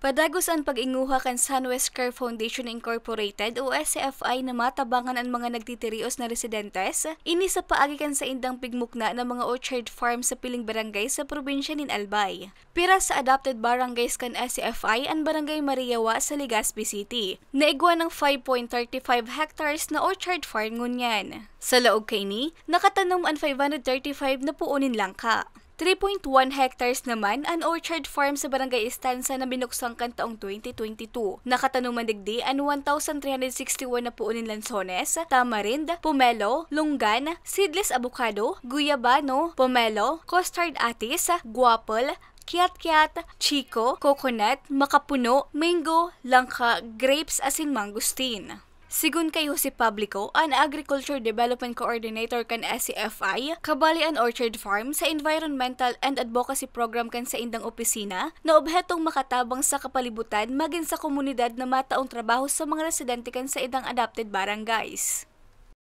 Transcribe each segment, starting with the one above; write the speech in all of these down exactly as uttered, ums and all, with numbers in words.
Padagos an pag-inguha kan Sunwest Care Foundation Incorporated o S F I na matabangan an mga nagtitirios na residentes, ini sa paagi kan saindang pigmukna na mga orchard farm sa piling barangay sa probinsya nin Albay. Pira sa adopted barangays kan S F I an Barangay Mariawa sa Legazpi City, na igwa ng five point thirty five hectares na orchard farm ngunyan. Sa laog kaini, nakatanom an five hundred thirty-five na puon nin langka. Three point one hectares naman an orchard farm sa Barangay Estanza na binuksan kan taong twenty twenty-two. Nakatanom man digdi an one thousand three hundred sixty-one na puon nin lansones, tamarind, pomelo, lunggan, seedless avocado, guyabano, pomelo, custard atis, guapol, kiat-kiat, chiko, coconut, makapuno, mango, langka, grapes asin mangosteen. Sigon kay Jose Publico, an Agriculture Development Coordinator kan S C F I, kabali an orchard farm sa Environmental and Advocacy Program kan saindang opisina na obhetong makatabang sa kapalibutan magin sa komunidad na mataong trabaho sa mga residente kan saindang adopted barangays.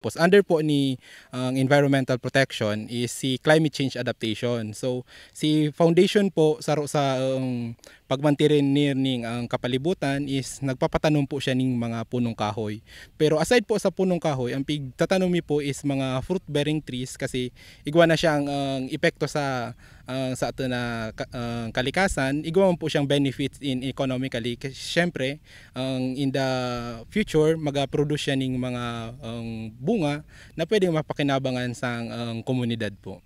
Tapos under po ni ang environmental protection is si climate change adaptation. So si foundation po saro sa um, pagmantener ning ang kapalibutan is nagpapatanom po siya ning mga punong kahoy. Pero aside po sa punong kahoy, ang pigtatanom mi po is mga fruit bearing trees kasi igwa na siyang ang epekto sa ang sa ato na ka- ang kalikasan, igwa man po siyang benefits in economically. Kasi syempre, ang in the future maga-produce siya ning mga ang bunga na pwedeng mapakinabangan sa ang komunidad po.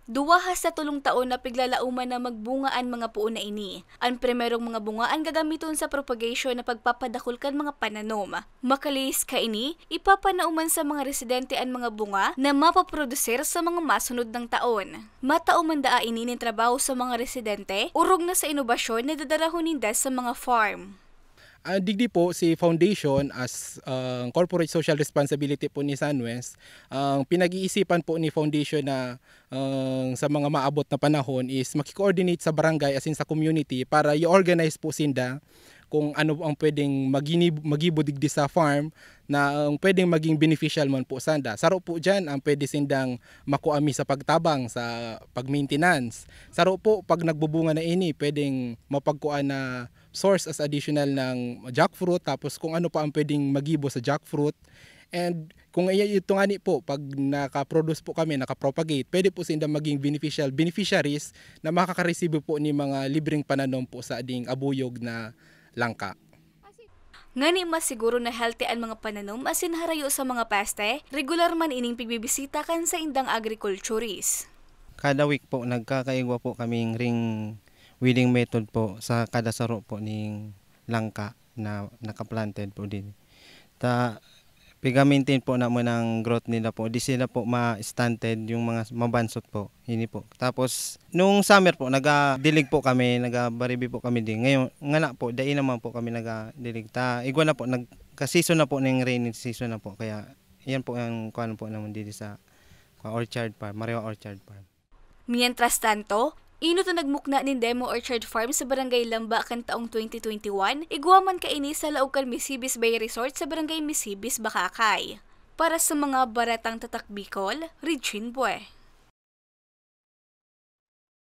Duwa hasta tolong taon na piglalauman na magbunga an mga puon na ini. An primerong mga bunga an gagamiton sa propagation na pagpapadakul kan mga pananom. Makalihis kaini, ipapanaoman sa mga residente an mga bunga na mapaproduser sa mga masunod nang taon. Matao man daa ini nin trabaho sa mga residente, orog na sa inobasyon na dadarahon ninda sa mga farm. Ah, digdi po si Foundation as ah, corporate social responsibility po ni Sunwest, ang pinag-iisipan po ni Foundation na ah, sa mga maabot na panahon is maki-coordinate sa barangay as in sa community para i-organize po sinda kung ano ang pwedeng magini- magibo digdi sa farm na ang pwedeng maging beneficial man po sanda. Saro po dyan ang pwede sindang makuha mi sa pagtabang, sa pag-maintenance. Saro po, pag nagbubunga na ini, pwedeng mapagkuha na source as additional ng jackfruit, tapos kung ano pa ang pwedeng magibo sa jackfruit. And kung iya- ito nga ni po, pag nakaproduce po kami, nakapropagate, pwede po sinda maging beneficial beneficiaries na makakareceive po ni mga libreng pananom po sa ding abuyog na langka. Ngani masiguro na healthy an mga pananom asin harayo sa mga peste, regular man ining pigbibisita kan saindang agriculturist. Kada week po, nagkakaigwa po kaming ring weeding method po sa kada saro po ning langka na nakaplanted po din. Ta piga-maintain po naman ang growth nila po. Di sila po ma-stunted, yung mga mabansot po. Ini po. Tapos, nung summer po, nagadilig po kami, nagabaribi po kami din. Ngayon, ngana po, dai naman po kami nagadilig. Ta, igwa na po, nagka-season na po ng rainy season na po. Kaya, yan po ang kuwan po naman dito sa kuwan, orchard farm, Mariwa Orchard Farm. Mientras tanto, inot na nagmukna nin demo orchard farm sa Barangay Lamba kan taong twenty twenty-one, igwa man kaini sa laog kan Misibis Bay Resort sa Barangay Misibis, Bacacay. Para sa mga Baretang Tatak Bicol, Regine Bue.